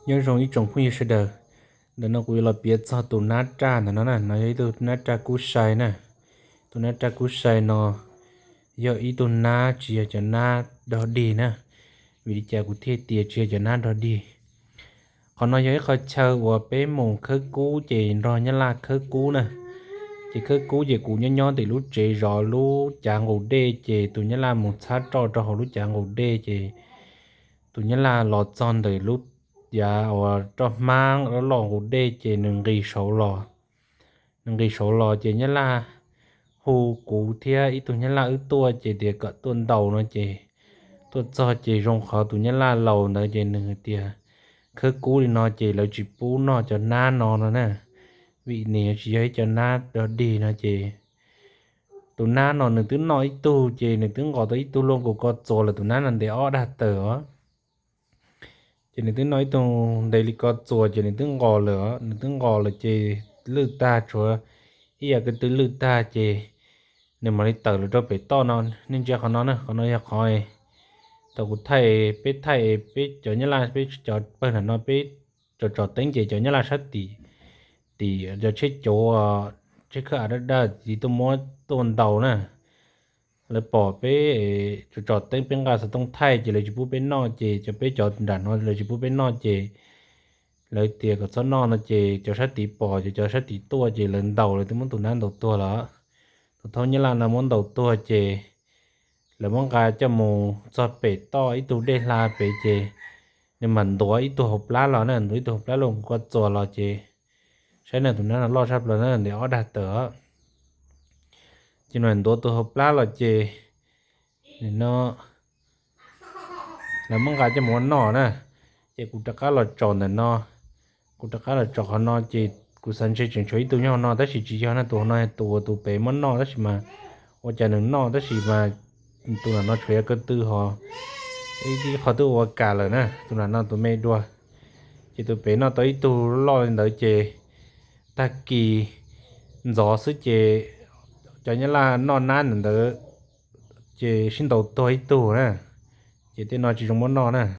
Nyob zoo ib tsoom phooj ywg sawv daws, ntawm no kuv yuav los piav txog tus nab raj ntawm no na, no yog ib tug nab raj kub sai na. Tus nab raj kub sai no yog ib tug nab tsis yog cov nab dog dig na. Vim li cas kuv thiaj tias tsis yog cov nab dog dig? Qhov no yog ib qho chaw uas peb mus khawb kub ces nrog nyab laj khawb kub na. Ces khawb kub ces kuv nyob nyob tim lub tsev zov lub cav nqus dej ces tus nyab laj mus txhab roj rau hauv lub cav nqus dej ces tus nyab laj los txog ntawm lub yav uas roj hmab loj loj nqus dej ces nws nqis saud los. Nws nqis saud los ces nyab laj hu kuv thiab ib tug nyab laj wb tuaj ces tias kom tuaj ntaus no ces tuaj txog ces zoo qhov tus nyab laj laus ntawd ces nws tias khawb kub li no ces lawv tsis pub noj cov nab no no na, vim nws tsis yog ib cov nab dog dig no ces tus nab no nws twb noj ib tug ces nws twb nqos tau ib tug luaj nkaus ko txuas lawm, tus nab no ntev ob dag tawm os. Ces nws twb noj ib tug ntev li ko txuas ces nws twb nqos lawm, nws twb nqos lawm ces lwj tag, tshuav ib yam ko tw lwj tag ces nws mam li tawm lawm rau pem toj no. Nej ntsia qhov no na, qhov no yog qhov thaum kuv thaij, peb thaij peb cov nyab laj, peb cov pawg nram no peb tsom tsom teeb ces cov nyab laj sab tim, tim cov tsheb cauv, tsheb khawb av daj daj tid tuaj muab tuaj ntaus na. Lawv pom peb tsom tsom teeb, peb nqa xov tooj thaij ces lawv tsis pub peb noj ces cov, peb cov nram no lawv tsis pub peb noj ces lawv tias kom txhob noj no ces cov sab tid pom ces cov sab tid tuaj ces lawv ntaus, lawv twb muab tus nab ntaus tuag lawm. Tus thaub nyab laj no muab ntaus tuag ces lawv muab nqa coj mus txog pem toj ib tug dej hla pem ces nws mam ntuav ib tug hauv plab los na, ntuav ib tug hauv plab luaj nkaus ko txuas los ces saib na, tus nab no loj sab plaws na, ntev ob dag tawm. Ces nws ntuav tus hauv plab los ces nim no lawv muab nqa coj mus ua noj na. Ces kuv rov qab los tsom ntawm no, kuv rov qab los tsom qhov no ces kuv xav ntshe tseem tshuav ib tug nyob hauv no tab sis tsis yog na, tus hauv no tus uas tus pem muab noj tab sis mas ua cas nws noj tab sis mas tus nram no tshuav yog ko tw ho ib qho twb ua kam lawm na, tus nram no tus me dua. Ces tus pem noj tau ib tug loj li ntawd ces tag kis ntxov xwb ces cov nyab laj noj nab ntawm ntawd ces sib ntaus tuag ib tug na, ces tej no tsis zoo muab noj na.